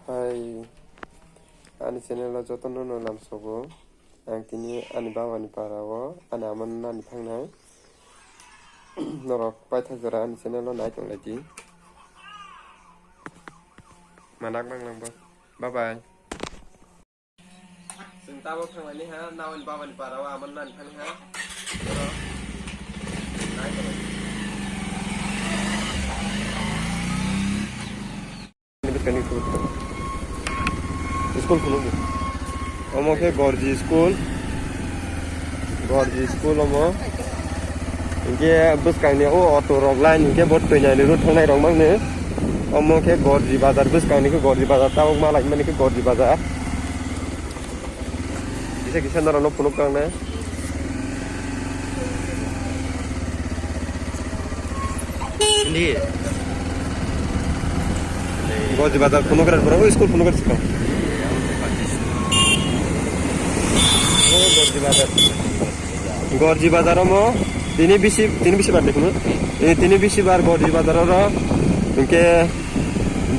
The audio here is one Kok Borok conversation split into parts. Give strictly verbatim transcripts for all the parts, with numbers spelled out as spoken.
Hai, ani channel o jotono no lamsogo. Ang tini ani baba ni para o ani ama no nani thangnai. Norok paithak jora ani channel o nai tong lai di. Manak nang lang bo. Bye bye. Chwng tabok thangmani ha, naoni baba ni para o ama no nani thangni ha. Oro nai tong lai di. School phunukdi. Omo khe Gorji school. Gorji school omo. Hinkhe bwskangni o auto rok line hinkhe bo twinani road thangnai rok mangni. Omo khe Gorji bazar, bwskangni khe Gorji bazar, tabuk ma laimani khe Gorji bazar. Kisa kisa norokno phunuk kang na. Hindi. Gorji bazar phunuk ran pura, o school phunuk ran sikang. O Gorji bazar. Gorji bazar omo tini bisi, tini bisi bar de phunuk. E tini bisi bar Gorji bazar oro. Hinkhe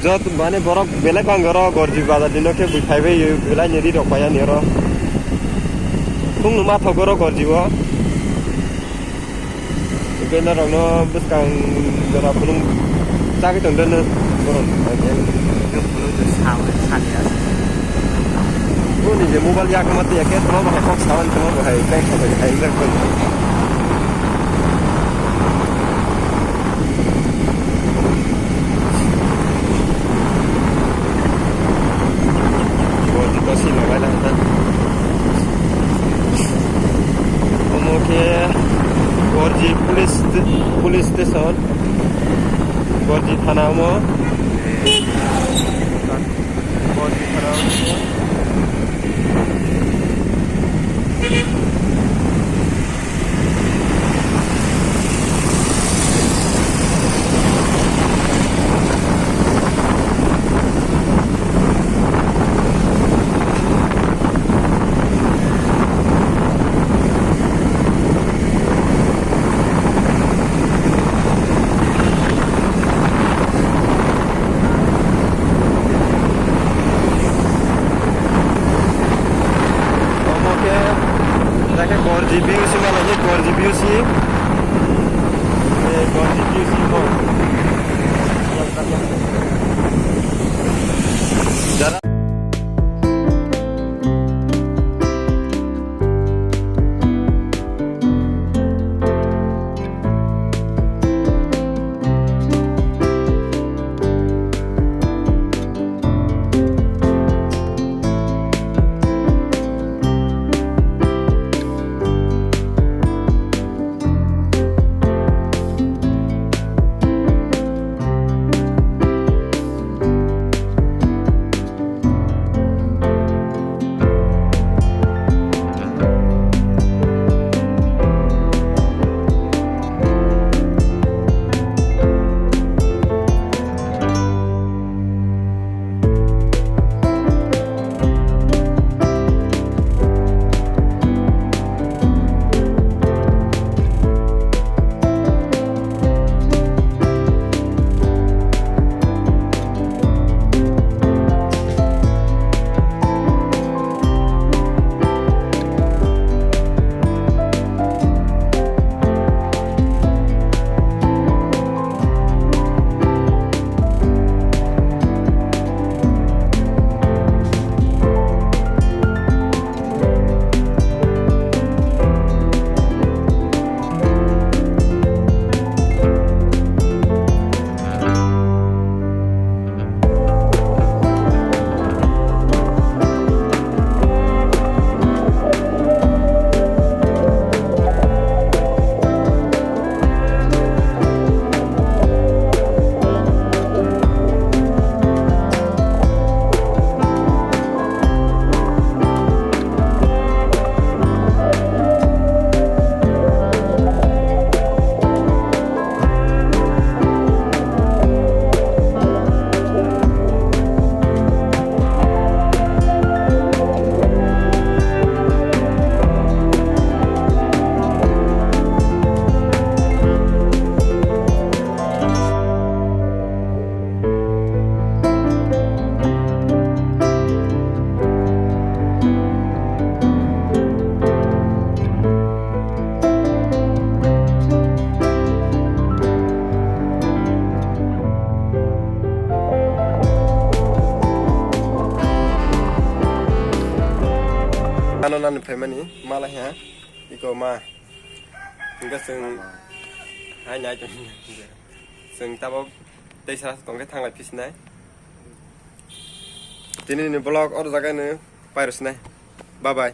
Jot mane borok belai bang oro Gorji bazar ni no khe bui phai bai belai ni ri rok pai ani oro. Khung no ma thok oro Gorji o. Ibe norok no bwskang jora phunung chagwi tong den borok. Boni je mobile yak ma te yak ma bahai kok sawan tong bahai kok sawan hai jak. Gorji to si lagai lang ta. Omo khe Gorji police, police station. Gorji thana omo. Gorji thana omo. Ano nani phaimani mala ha. Iko ma. Hingke chwng hai nai to. Chwng tabok teisa tongke thanglai phisinai. Tini ni vlog or jaga ni pairosnai. Bye bye.